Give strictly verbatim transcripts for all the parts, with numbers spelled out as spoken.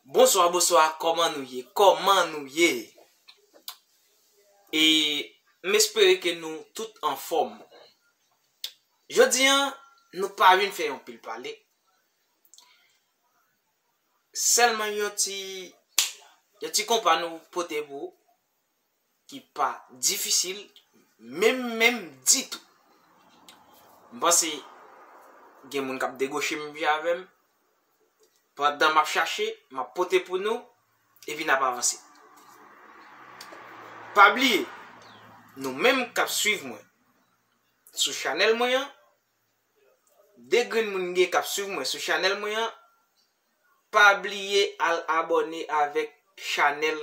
Bonswa, bonswa, kòman nou ye? Kòman nou ye? E m espere ke nou tout anfòm. Jodi an, nou pa vin fè yon pil pale. Sèlman yon ti, yon ti konpa nou pote pou ou ki pa difisil, menm, menm ditou. M panse gen moun k ap degoche menm jan avè m. Pandan m ap chache, m ap pote pou nou, epi n ap avanse. Pa bliye, nou menm k ap swiv mwen sou chanèl mwen an, de grenn moun gen k ap swiv mwen sou chanèl mwen an, pa bliye al abòne avèk chanèl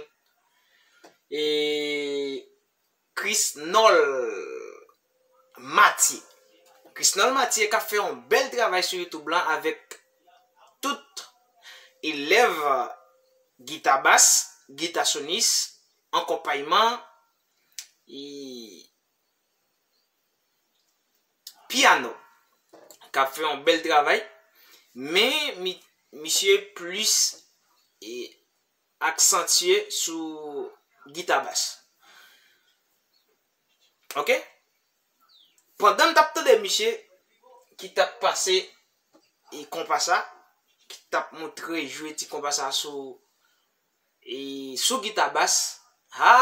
e Chrisnol Mathieu. Chrisnol Mathieu k ap fè yon bèl travay sou YouTube lan avèk tout elèv gita bas, gita sonis, akonpayman, e pyano. K ap fè yon bèl travay, men mi, misye plis e aksantye sou gita bas. Ok? Pandan m t ap tande misye ki t ap pase e konpa sa, ki t ap montre jwe ti konpa sa sou, e, sou gita bas, ha!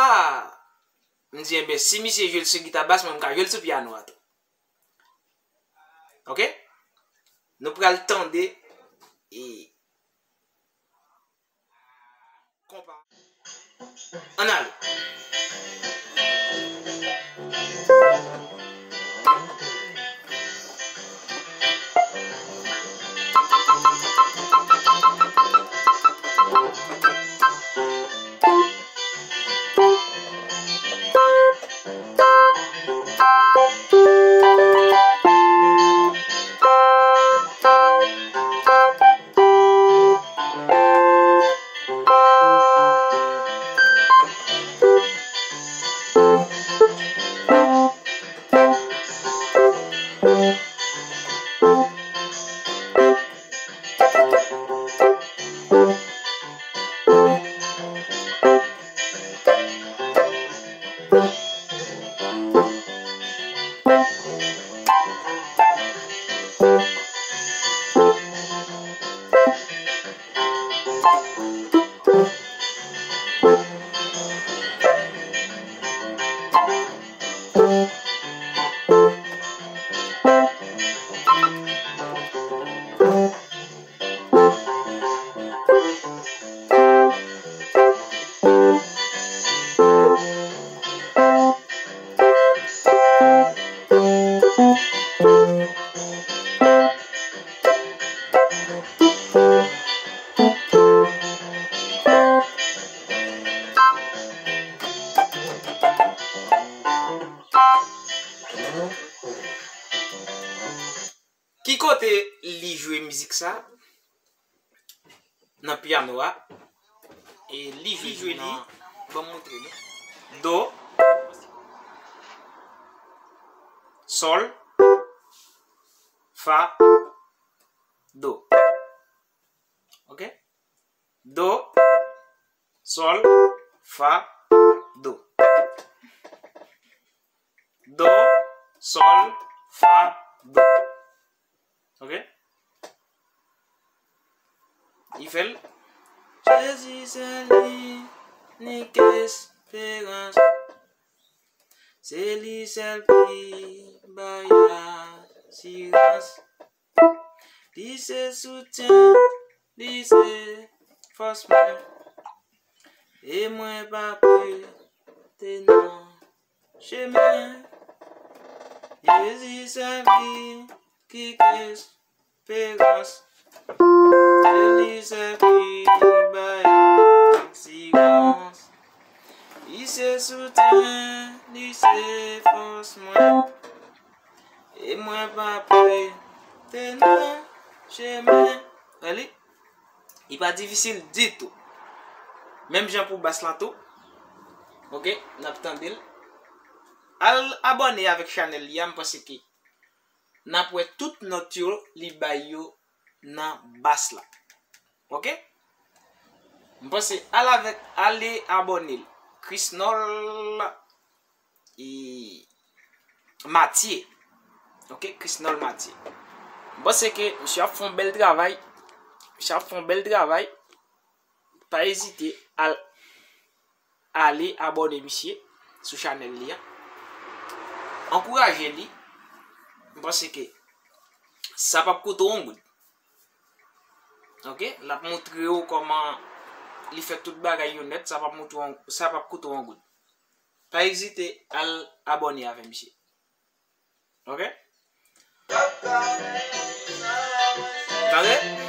M di, enben, si misye jwe l sou gita bas, mwen m ka jwe l sou pyano a tou. Ok? Nou pral tande e konpa. Ann ale. Ki kote li jwe mizik sa? Nan pyano a. E li jwe li. Ban m montre nou. Do, sòl, fa, do. Ok? Do, sòl, fa, do. Do, sòl, fa, do. Ok? Li fè l. Jezi sèl inik esperans. Se li sèl ki bay asirans. Li se soutyen, li se fòs mwen. E mwen pa pete nan chemen. Jezi sèl ki, ki esperans. Se li sèl ki bay asirans. Li se soutyen, li se fòs mwen. E mwen pa pete nan chemen. Wè li? Li pa difisil ditou. Menm jan pou bas lan tou. Ok, n ap tande l. Al abòne avèk chanèl li a, m panse ke n ap wè tout nòt yo li bay yo nan bas la. Ok? M panse al avèk, ale abòne l. Chrisnol e, Mathieu. Ok, Chrisnol Mathieu. M panse ke misye ap fè yon bèl travay. Misye ap fè yon bèl travay. Pa ezite al, ale abòne misye sou chanèl li a. Ankouraje li. M panse ke sa p ap koute w yon goud. Ok, l ap montre w kòman li fè tout bagay yo nèt, sa p ap montre w, sa p ap koute w yon goud. Pa ezite al abòne avè misye. Ok? Tande?